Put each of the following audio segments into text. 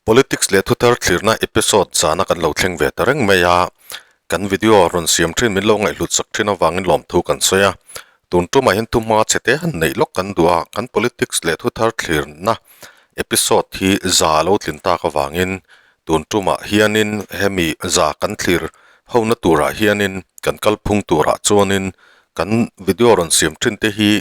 Politics leh thuthar thlirna episode zana kan lo thleng ve ta reng mai a, kan video rawn siam thin min lo ngaihhlut sak thin avangin lawmthu kan sawi a. Tun tumah hian thuhma chhe te han neih lawk kan duh a, kan politics leh thuthar thlirna episode hi za a lo tlin tak avangin tun tumah hianin hemi za kan thlir hona turah hianin kan kalphung turah chuanin kan video rawn siam thin te hi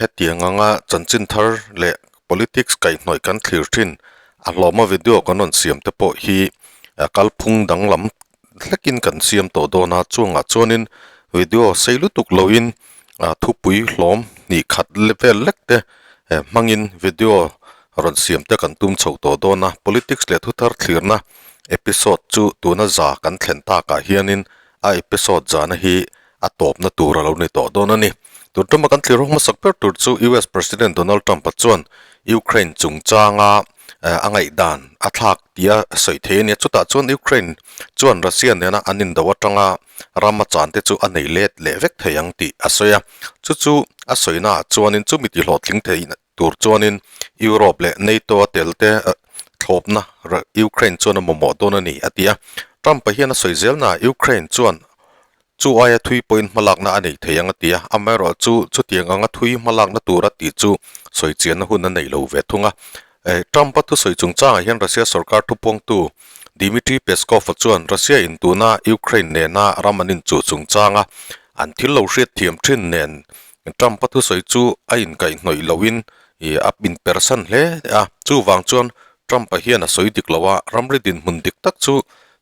hetiang anga chanchin thar leh Politics kaihhnawih kan thlir thin a hlawma video kan rawn siam te pawh hi kalphung danglam hlekin kan siam tawh dawn a chungah chuanin video sei lutuk loin thupui hlawm hnih khat vel lek te hmangin video rawn siam te kan tum chho tawh dawn a politics leh thuthar thlirna episode chu tuna za kan thlen takah hianin a episode zana hi a tawpna tur a lo ni tawh dawn a ni. Tun tuma kan thlir hmasak ber tur chu US President Donald Trump-a chuan Ukraine chungchanga a ngaihdan a thlak tia sawi thei a ni a. Chutah chuan Ukraine chuan Russia nena an indo atanga ram a chan te chu a nei let leh vek thei ang tih a sawi a. Chu chu a sawinaah chuanin chumi tihlawhtling thei tur chuanin Europe leh NATO a tel te thlawpna Ukraine chuan a mamawh dawn a ni a ti a. Trump-a hian a sawi zelnaah Ukraine chuan Chu aia thui pawhin hmalakna a nei thei ang a ti a, amaherawhchu chutiang anga thui hmalakna tur a tih chu sawi chianna hun a nei lo ve thung a. Trump-a thusawi chungchangah hian Russia sorkar thupuangtu Dmitry Peskov-a chuan Russia in tuna Ukraine nena ram an inchuh chungchanga an thil lo hriat thiam thin nen Trump-a thusawi chu a inkaihhnawih lohin a inpersan hle a, chuvang chuan Trump-a hian a sawi dik lo a, ramri dinhmun dik tak chu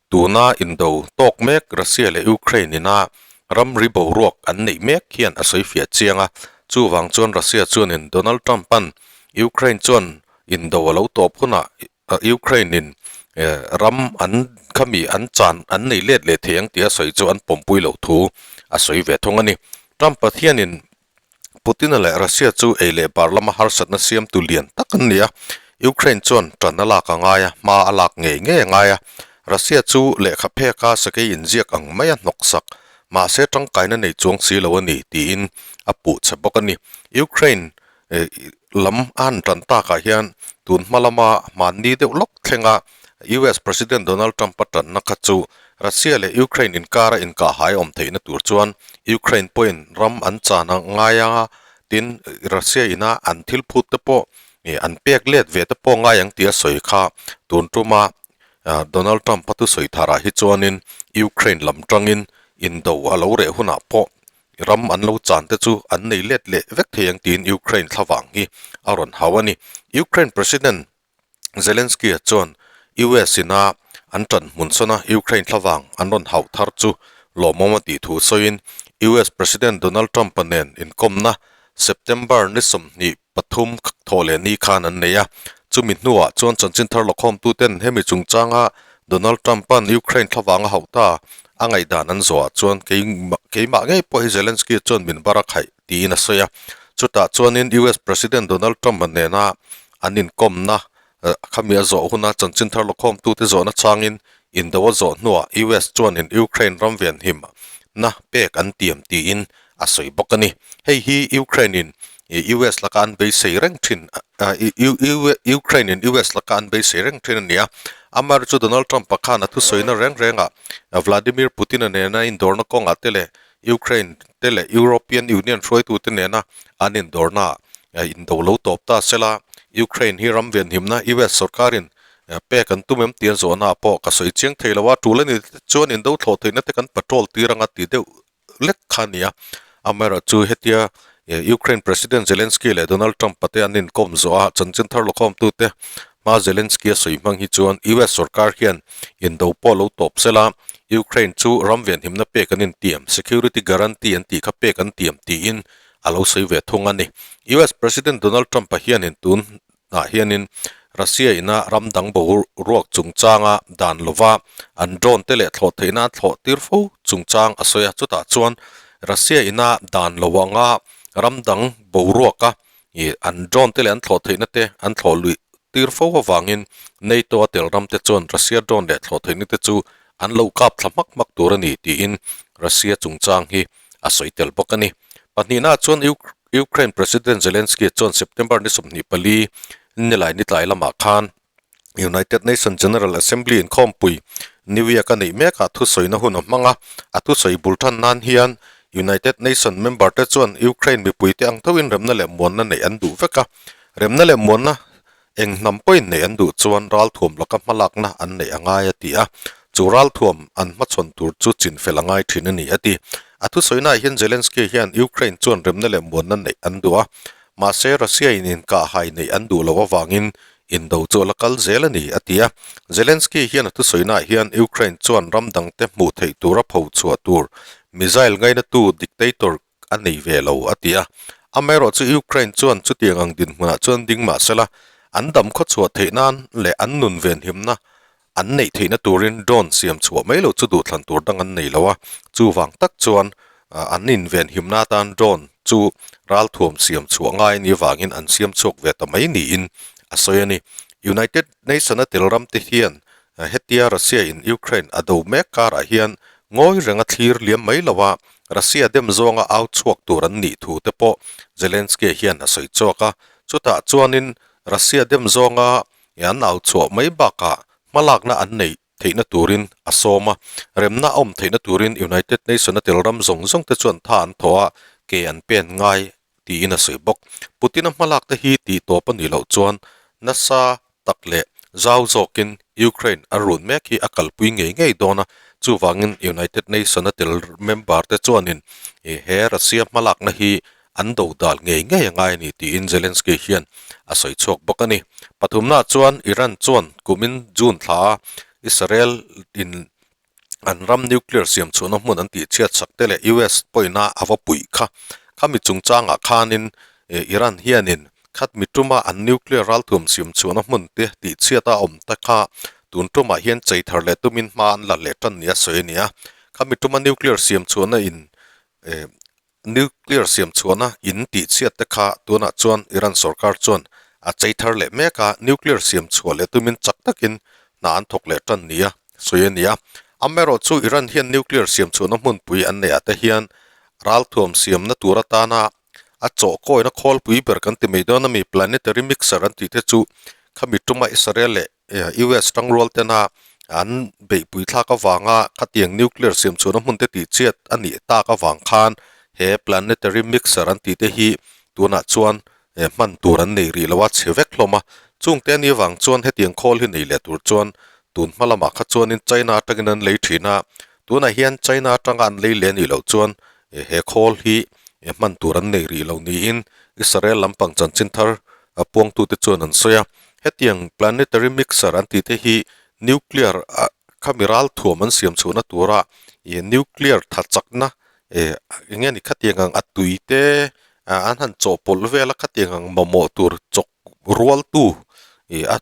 Tuna indo tawk mek Russia leh Ukraine ina ramri boruak an neih mek hian a sawi fiah chiang a, chuvang chuan Russia chuanin Donald Trump-a'n Ukraine chuan indo a lo tawp hunah Ukraine in ram an khami an chan an nei let leh thei ang tih a sawi chu an pawmpui loh thu a sawi ve thung a ni. Trump Pathianin Putin-a leh Russia chu ei leh bar lama harsatna siamtu lian tak an ni a, Ukraine chuan tan a lak a ngai a, hma a lak ngei ngei a ngai a. Russia chu lehkha pheka sakei inziak ang maia hnawksak, mahse tangkaina nei chuang si lo a ni tiin a puh che bawk a ni. Ukraine lam a han tan takah hian tun hma lama hmanni deuh lawk thlenga US President Donald Trump-a tanna kha chu Russia leh Ukraine inkara inkahhai awm theihna tur chuan Ukraine pawhin ram an chan a ngai a, tin Russia ina an thil phut te pawh an pek let ve te pawh ngai ang tih a sawi kha. Tun tuma Donald Trump-a thusawi tharah hi chuanin Ukraine lam tangin indo a lo reh hunah pawh ram an lo chan te chu an nei let leh vek thei ang tiin Ukraine thlavang hi a rawn hau a ni. Ukraine President Zelensky-a chuan US ina an ṭan hmun sawna Ukraine thlavang an rawn hauh thar chu lawmawm a tih thu sawiin US President Donald Trump-a nen inkawmna September ni 23 thawh leh ni khan an nei a. Chumi hnuah chuan chanchin thar lawkhawmtuten hemi chungchanga Donald Trump-a'n Ukraine thlavang a hauh ta a ngaihdan an zawhah chuan keimah ngei pawh hi Zelensky chuan min bar a khaih tiin a sawi a. Chutah chuanin US President Donald Trump-a nena an inkawmna khami a zawh huna chanchin thar lawkhawmtute zawhna changin indo a zawh hnuah US chuanin Ukraine ram venhim na pek an tiam tiin a sawi bawk a ni. Hei hi Ukraine-in US laka an beisei reng thin Ukraine-in US laka an beisei reng thin a ni a. Amaherawhchu chu Donald Trump-a khan a thusawina reng rengah Vladimir Putin-a nena indawrna kawngah te leh Ukraine te leh European Union hruaitute nena an indawrnaah indo lo tawp ta sela, Ukraine hi ram venhimna US sorkarin pek an tum em tih a zawhnaah pawh ka sawi chiang thei lo a, tul a ni chuan indo thlawh theihna te kan patrol tir anga ti deuh lek kha a ni a. Amaherawhchu hetia Ukraine President Zelensky leh Donald Trump pate an inkawm zawh a, chanchin thar lawkhawmtute hmaa Zelensky a sawi hmang hi chuan US sorkar hian indo pawh lo tawp sela, Ukraine chu ram venhimna pek an intiam, security guarantee an tih kha pek an tiam tiin a lo sawi ve thung a ni. US President Donald Trump-a hianin tunah hianin Russia ina ram dang boruak chungchanga dan lova an drone te leh thlawh theihna an thlawh tir fo chungchang a sawi a, chutah chuan Russia ina dan lo anga ram dang boruaka Ih, an drone te leh an thlawh theihna te an thlawh luih tir fo avangin NATO a tel ram te chuan Russia drone leh thlawh theihna te chu an lo kap thla hmak hmak tur a ni tiin Russia chungchang hi a sawi tel bawk a ni. Pahnihna chuan Ukraine President Zelensky chuan September ni 24 nilai nitlai lamah khan. United Nations General Assembly inkhawmpui New York a neih mekah thusawina hun a hmang a, a thusawi bul tan nan hian United Nations member te chuan Ukraine mipuite ang thoin remna leh muanna neih an duh vek a, remna leh muanna eng hnam pawhin neih an duh chuan ralthuam laka hmalakna an neih a ngai a ti a, chu ralthuam an hmachhawn tur chu chinfel a ngai thin a ni a ti. A thusawinaah hian Zelensky hian Ukraine chuan remna leh muanna neih an duh a, mahse Russia in inkahhai neih an duh loh avangin Indo chu a la kal zel a ni, a ti a. Zelensky hian a thusawinaah hian Ukraine chuan ram dangte hmuh theih tura pho chhuah tur missile ngainatu dictator a nei ve lo, a ti a. Amaherawhchu Ukraine chuan chutiang ang dinhmunah chuan ding mah sela, an dam khawchhuah theih nan leh an nun venhimna an neih theihna turin drone siam chhuah mai lo chu duhthlan tur dang an nei lo a, chuvang tak chuan an invenhimna atan drone chu ralthuam siam chhuah ngai a nih avangin an siam chhuak ve ta mai niin a sawi a ni. United Nation a tel ram te hian hetia Russia in Ukraine a do mek karah hian ngawi renga thlir liam mai lo a, Russia dem zawnga au chhuak tur an nih thu te pawh Zelensky hian a sawi chhuak a, chutah chuanin Russia dem zawnga I an au chhuah mai bakah hmalakna an neih theihna turin a sawm a, remna a awm theihna turin United Nation a tel ram zawng zawng te chuan tha an thawh a, ke an pen ngai tiin a sawi bawk. Putin-a hmalak te hi tih tawp a nih loh chuan nasa tak leh zau zawkin Ukraine a run mek hi a kalpui ngei ngei dawn a, chuvangin United Nation a tel member te chuanin he Russia hmalakna hi an do dal ngei ngei a ngai a ni tiin Zelensky hian a sawi chhuak bawk a ni. Pathumnaah chuan Iran chuan kumin June thla a Israel in an ram nuclear siam chhuahna hmun an tihchhiat sak te leh US pawina a va puih kha. Khami chungchangah khanin Iran hianin khat mi tuma an nuclear ralthuam siam chhuahna hmun te tihchhiat a awm ta kha tun tumah hian chei thar leh tumin hma an la leh tan nia sawi a ni a. Khami tuma nuclear siam chhuahna in Nuclear siam chhuahna in tihchhiat te kha tunah chuan Iran sorkar chuan a chei thar leh mek a, nuclear siam chhuah leh tumin chak takin hna an thawk leh tan nia sawi a ni a. Amaherawhchu Iran hian nuclear siam chhuahna hmunpui an neih ah te hian ralthuam siamna tur atana a chawhkawina khawlpui ber kan ti mai dawn a mi planetary mixer an tih te chu khami tuma Israel leh US tangrual tena an beihpui thlak avanga khatiang nuclear siam chhuahna hmun te tihchhiat a nih tak avang khan he planetary mixer an tih te hi tunah chuan hman tur an nei rih lo a, chhe vek hlawm a. Chungte a nih avang chuan hetiang khawl hi nei leh tur chuan tun hma lamah kha chuanin China atangin an lei thin a, tunah hian China atanga an lei leh a nih loh chuan he khawl hi hman tur an nei rih lo niin Israel lampang chanchin thar puangtute chuan an sawi a. Hetiang planetary mixer an tih te hi nuclear ah khami ral thuam an siam chhuahna tura ih nuclear tha chakna eh eng nge ni khatiang ang a tui te ah an han chawhpawlh vel a khatiang ang mamawh tur chawk rual tu ih a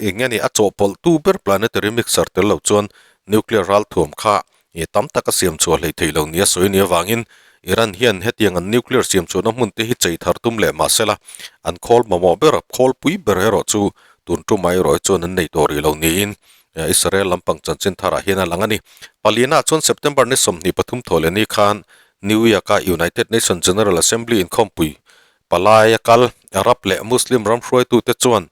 eng nge ni a chawhpawlh tu ber planetary mixer tel lo chuan nuclear ral thuam kha Ih tam taka siam chhuah hleih theih lo nia sawi nia vangin Iran hian hetiang an nuclear siam chhuahna hmun te hi chei thar tum leh mahsela an khawl mamawh ber a, khawl pui ber erawh chu tun tumah erawh hi chuan an nei tawh rih lo niin Israel lampang chanchin tharah hian a lang a ni. Palina chuan September ni 23 thaw leh ni khan New York-a United Nations General Assembly inkhawmpui Palai a kal, Arab leh Muslim ram hruaitute chuan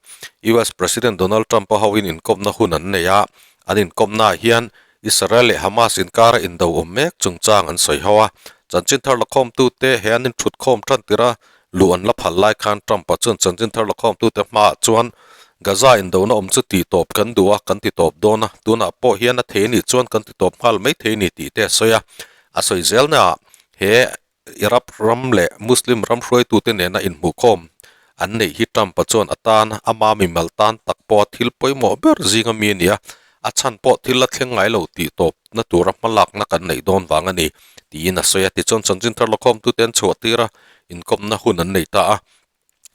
US President Donald Trump-a hoin inkawmna hun an nei a, an inkawmnaah hian Israel leh Hamas inkara indo awm mek chungchang an sawi ho a. Chanchin thar lakhawmtute he an inthutkhawm tan tirh a, luh an la phal lai khan Trump-a chuan chanchin thar lakhawmtute hmaah chuan Gaza indona awm chu tihtawp kan duh a, kan titawp dawn a, tunah pawh hian a thei anih chuan kan titawp nghal mai thei a ni tih te a sawi a. A sawi zelnaah he Arab ram leh Muslim ram hruaitute nena inhmuhkhawm an neih hi Trump-a chuan a tan ama mimal tan tak pawha thil pawimawh ber zinga mi a ni a, a chhan pawh thil la thleng ngai lo tih tawpna tura hmalakna kan neih dawn vang a ni, tiin a sawi a. Tichuan chanchin thar lakhawmtute an chhuahtir a, inkawmna hun an nei ta a.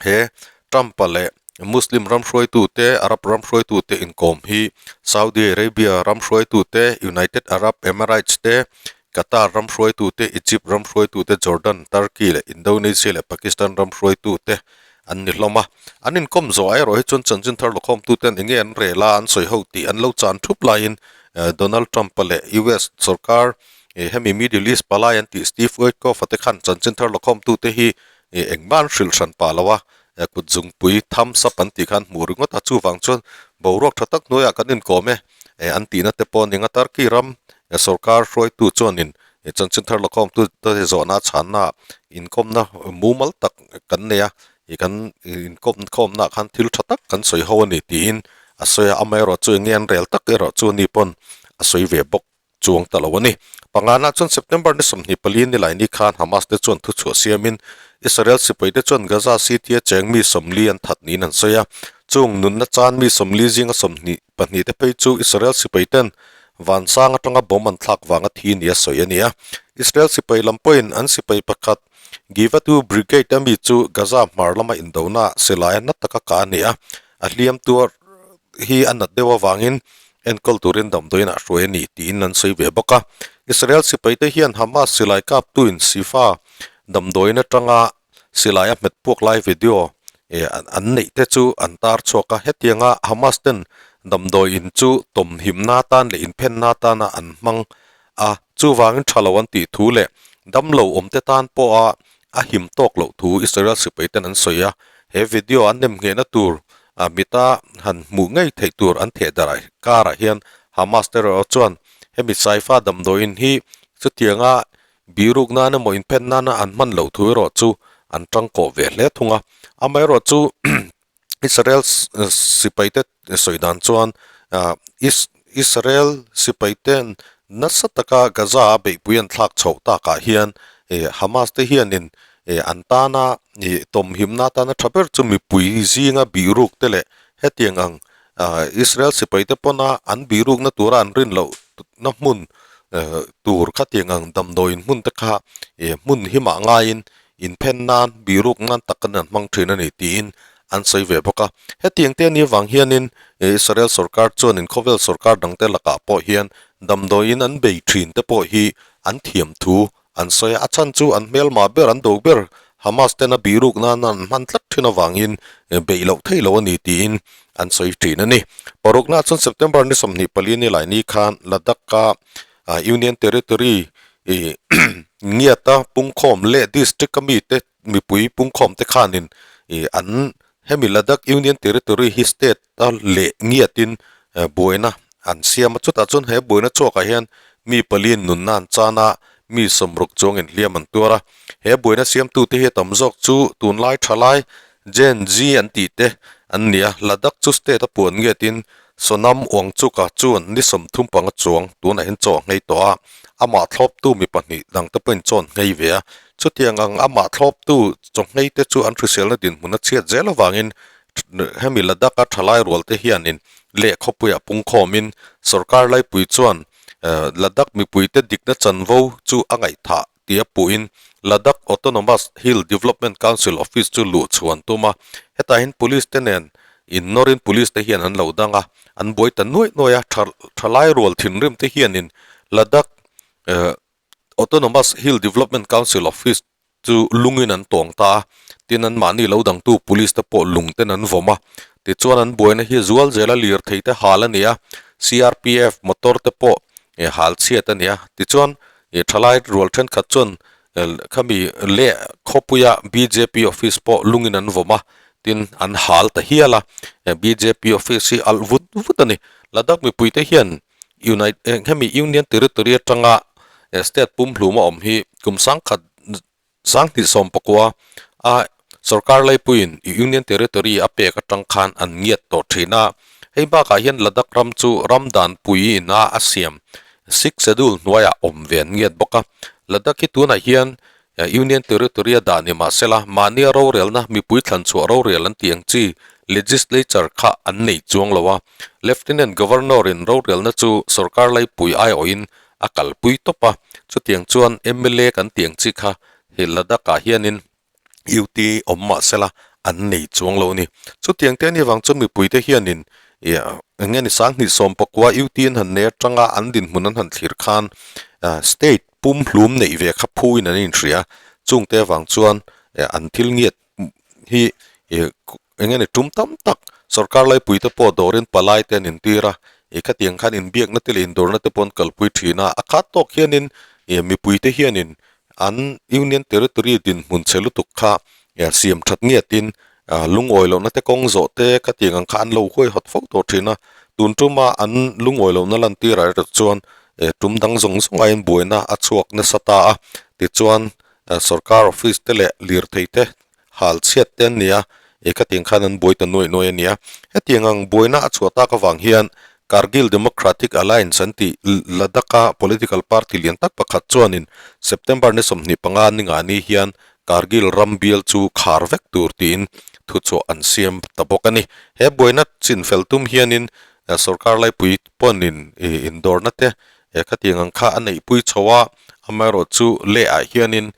He Trump-a leh Muslim ram hruaitute, Arab ram hruaitute inkawm hi Saudi Arabia ram hruaitute, United Arab Emirates te, Qatar ram hruaitute, Egypt ram hruaitute, Jordan, Turkey leh Indonesia leh Pakistan ram hruaitute an ni hlawm a. An inkawm zawh erawh hi chuan chanchin thar lawkhawmtuten eng nge an rel a, an sawi ho tih an lo chan thup laiin Donald Trump-a leh US sorkar hemi Middle East palai an tih Steve Witkoff-a te khan chanchin thar lawkhawmtute hi Ih engmah an hrilh hran pah lo a, kut zungpui thumbs up an tih kha an hmuh ringawt a chuvang chuan boruak tha tak hnuaiah kan inkawm e an tihna te pawh a ni ang a Turkey ram sorkar hruaitu chuanin chanchin thar lakhawmtu te zawhna a chhanna inkawmna mumal tak kan nei a ih kan inkawm khawmna ah khan thil tha tak kan sawi ho a ni tiin a sawi a amaherawhchu eng nge an rel tak erawh chu ani pawn a sawi ve bawk. chuang ta lo a ni. Pangana chuan September ni 24 nilai ni khan Hamas te chuan thuchhuah siamin Israel sipai te chuan Gaza City a cheng mi 40 an that niin an sawi a. Chung nunna chan mi 40 zinga 22 te phei chu Israel sipai ten vansang atanga bomb an thlak vanga thi nia sawi a ni a. Israel sipai lam pawhin an sipai pakhat Givatu Brigade a mi chu Gaza hmar lama indona silai a na taka kah a ni a, a hliam tuar hi a nat deuh avangin enkawl turin damdawiin ah hruai a ni tiin an sawi ve bawk a. Israel sipaite hian Hamas silai kaptuin Shifa damdawiin atanga silai a hmet puak lai video an neih te chu an tar chhuak a. Hetianga Hamas ten damdawiin chu tawmhimna atan leh inphenna atana an hmang a, chuvangin tha lo an tih thu leh damlo awmte tan pawha a him tawk loh thu Israel sipaiten an sawi a. He video an nemnghehna tur A mita han hmuh ngei theih tur an theh darh karah hian Hamas te erawh chuan hemi Saifa damdawiin hi chutianga biruk nan emaw inphen nana an hman loh thu erawh chu an tangkawh ve hle thung a. Amaherawhchu Israel sipaite sawi dan chuan Israel sipaiten nasa taka Gaza a beihpui an thlak chhoh takah hian Hamas te hianin an tana ih tawmhimna atana tha ber chu mipui zinga bihruk te leh hetiang ang Israel sipai te pawna an bihrukna tura an rin loh na hmun tur khatiang ang damdawiin hmun te kha ih hmun himah ngaiin inphen nan bihruk nan tak an hmang thin a ni tiin an sawi ve bawk a. Hetiang te anih avang hianin Israel sorkar chuanin khawvel sorkar dangte lakah pawh hian damdawiin an bei thin te pawh hi an thiam thu An sawi a, a chhan chu an hmelma ber, an do ber Hamas ten a biruk nana an hman tlat thin avangin beih loh theih loh a ni tiin an sawi thin a ni. Parukna chuan September ni 24 ni lai ni khan Ladakh-a Union Territory ngiata pungkhawm leh district-a mite mipui pungkhawm te khanin an hemi Ladakh Union Territory hi state-a leh ngiatin buaina an siam a. Chutah chuan he buaina chhuakah hian mi paliin nunna an chan a, mi 60 chuangin hliam an tuar a. He buaina siamtute hi a tam zawk chu tunlai thalai Gen Z an tih te an ni a. Ladakh chu state a puan ngiatin Sonam Wangchuka chuan ni 35 chuang tunah hian chaw a nghei tawh a, amah thlawptu mi pahnih dangte pawhin chaw an nghei ve a. Chutiang ang amah thlawptu chaw nghei te chu an hriselna dinhmun a chhiat zel avangin hemi Ladakh-a thalai rual te hianin leh khawpuiah pungkhawmin sorkar laipui chuan Ladakh mipuite dikna chanvo chu a ngaihthah tia puhin Ladakh Autonomous Hill Development Council office chu luh chhuan tum a. Hetah hian police te nen innawrin police te hian an lo dang a, an buai ta nuaih nuaih a, thalai rual thinrim te hianin Ladakh Autonomous Hill Development Council office chu lungin an tawng ta a, tin anmahni lo dangtu police te pawh lung ten an vawm a, tichuan an buaina hi zual zela lirthei te hal a ni a, CRPF motor te pawh hal chhiat a ni a, tichuan thalai rual thenkhat chuan khami leh khawpuia bjp office pawh lungin an vawm a, tin an hal ta hial a, bjp office hi alh vut vut a ni, Ladakh mipuite hian Unite hemi Union Territory atanga state pumhlum a awm hi kum sangkhat 2019 a sorkar laipuiin Union Territory a pek atang khan an ngiat tawh thin a. Hei bakah hian Ladakh ram chu ram danpui ina a siam Sixth Schedule hnuaiah awm ve an ngiat bawk a. Ladakh hi tunah hian Union Territory a dah ni mahsela mahnia rorelna mipui thlanchhuah rorel an tih ang chi Legislature kha an nei chuang lo a. Lieutenant Governor in rorelna chu sorkar laipui aiawhin a kalpui tawp a, chutiang chuan mla kan tih ang chi kha he Ladakh-ah hianin UT awm mahsela an nei chuang lo a ni. Chutiang te anih vang chuan mipuite hianin eng nge ni 2019 UT an han nei atanga an dinhmun an han thlir khan state pumhlum neih ve kha phuin an inhria chungte avang chuan an thil ngiat hi eng nge ni tum tam tak sorkar laipui te pawh dawrin palai te an intir a ih khatiang khan inbiakna te leh indawrna te pawh an kalpui thin a a khat tawk hianin ih mipui te hianin an union territory dinhmun chhe lutuk kha siam that ngiatin. Lungawi lohna te kawng zawh te ka tih ang kha an lo huaihawt fo tawh thin a, tun tuma an lungawi lohna lantir ah erawh chuan tum dang zawng zawng aiin buaina a chhuak nasa ta a, tichuan sorkar office te leh lirthei te hal chhiat te an ni a, ih ka tih ang khan an buai ta nuaih nuaih a ni a. Hetiang ang buaina a chhuah tak avang hian Kargil Democratic Alliance an tih Ladakh-a political party lian tak pakhat chuanin September ni 25 ningani hian Kargil ram bial chu khar vek tur tiin thuchhuah an siam ta bawk a ni. He buaina chinfel tum hianin sorkar laipui pawnin indawrna te khatiang ang kha a neihpui chho a, amaherawhchu lehah hianin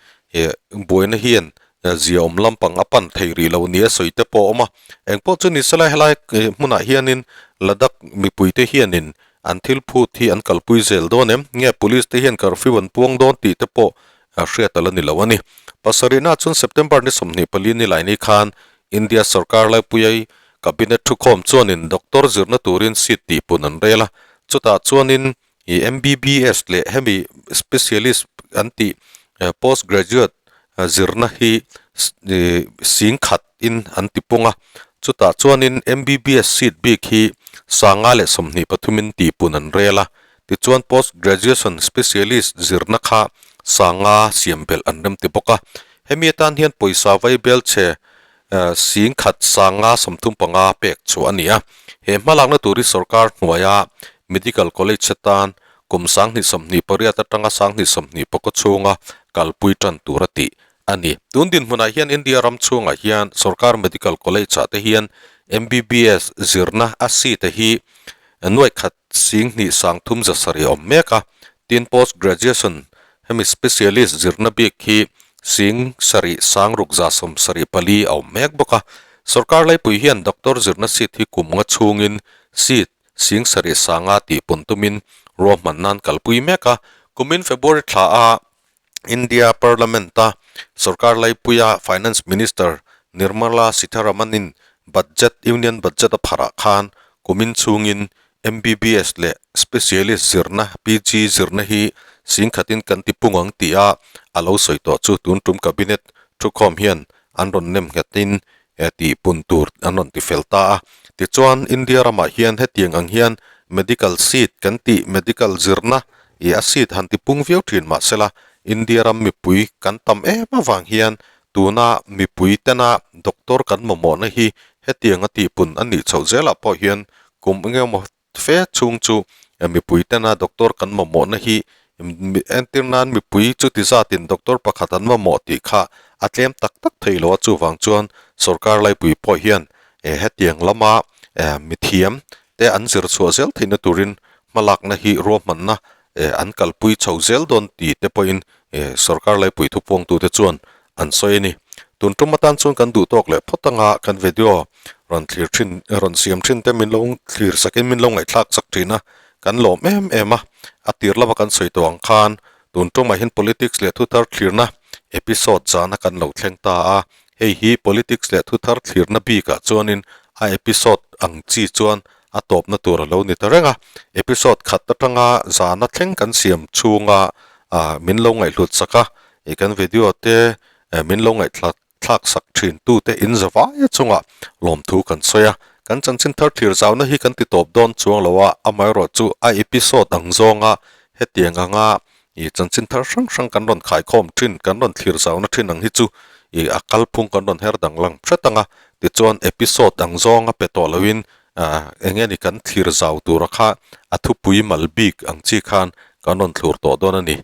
buaina hian ziaawm lampang a pan thei rih lo nia sawi te pawh a awm a. Engpawh chu ni sela helai hmunah hianin Ladakh mipuite hianin an thil phut hi an kalpui zel dawn em? Nge police te hian curfew an puang dawn tih te pawh hriat a la ni lo a ni. Pasarihna chuan September ni 24 ni laini khan India sorkar laipuiai Cabinet thukhawm chuanin doctor zirna turin seat tihpun an rel a, chutah chuanin I MBBS leh hemi specialist an tih post graduate zirna hi sing khat in an ti pung a, chutah chuanin MBBS seat bik hi 123 in tihpun an rel a, tichuan post graduation specialist zirna kha 5 siam belh an rem ti bawk a, hemi atan hian pawisa vai bel chhe 1000 535 pek chu a ni a. He hmalakna tur hi sorkar hnuaia Medical College atan kum 2028 atanga 2029 chhunga kalpui tan tur a tih a ni. Tun dinhmunah hian India ram chhungah hian sorkar Medical College ah te hian MBBS zirna a seat hi nuaih khat 2 3 7 a awm mek a. Tin, Post Graduation hemi specialist zirna bik hi 7 6 74 a awm mek bawk a. Sorkar laipui hian doctor zirna seat hi kum nga chhungin seat 7 5 tih pun tumin ruahman nan kalpui mek a. Kumin February thla a India Parliament-a sorkar laipuia Finance Minister Nirmala Sitharaman-in budget Union Budget a pharah khan kumin chhungin MBBS leh Specialist zirna PG zirna hi singkhatin kan ti pung ang tih a a lo sawi tawh chu tun tum Cabinet thukhawm hian an rawn nem nghetin tih pun tur an rawn ti fel ta a. Tichuan India ramah hian hetiang ang hian medical seat kan tih medical zirna ih a seat han ti pung viau thin mahsela India ram mipui kan tam em avang hian tuna mipui tena doctor kan mamawhna hi hetiang a tih pun a nih chhoh zelah pawh hian kum engemaw fe chhung chu mipui tena doctor kan mamawhna hi entir nan mipui chuti zatin doctor pakhat an mamawh tih kha a tlem tak tak thei lo a, chuvang chuan sorkar laipui pawh hian hetiang lama mithiam te an zir chhuah zel theihna turin hmalakna hi ruahmanna an kalpui chho zel dawn tih te pawhin sorkar laipui thupuangtute chuan an sawi a ni. Tun tum atan chuan kan duh tawk leh phawt anga kan video rawn thlir thin rawn siam thin te min lo thlir sakin min lo ngaihthlak chak thin a, kan lawm em em a. A tir lama kan sawi tawh ang khan tun tumah hian politics leh thuthar thlirna episode zana kan lo thleng ta a, hei hi politics leh thuthar thlirna bikah chuanin a episode ang chi chuan a tawpna tur a lo ni ta reng a. Episode khat atanga zana thleng kan siam chhunga min lo ngaihhlut sak a, Ih kan video te min lo ngaihthlak thlak sak thin tu te in zavai chungah lawmthu kan sawi a, kan chanchin thar thlir zauna hi kan ti tawp dawn chuang lo a, amaherawh chu a episode ang zawnga hetiang anga ih chanchin thar hrang hrang kan rawn khaikhawm thin kan rawn thlir zauna thin ang hi chu ih a kalphung kan rawn her danglam hret ang a, tichuan episode ang zawnga pe tawh loin ah eng nge ni kan thlir zau tura kha a thupui mal bik ang chi khan kan rawn thlur tawh dawn a ni.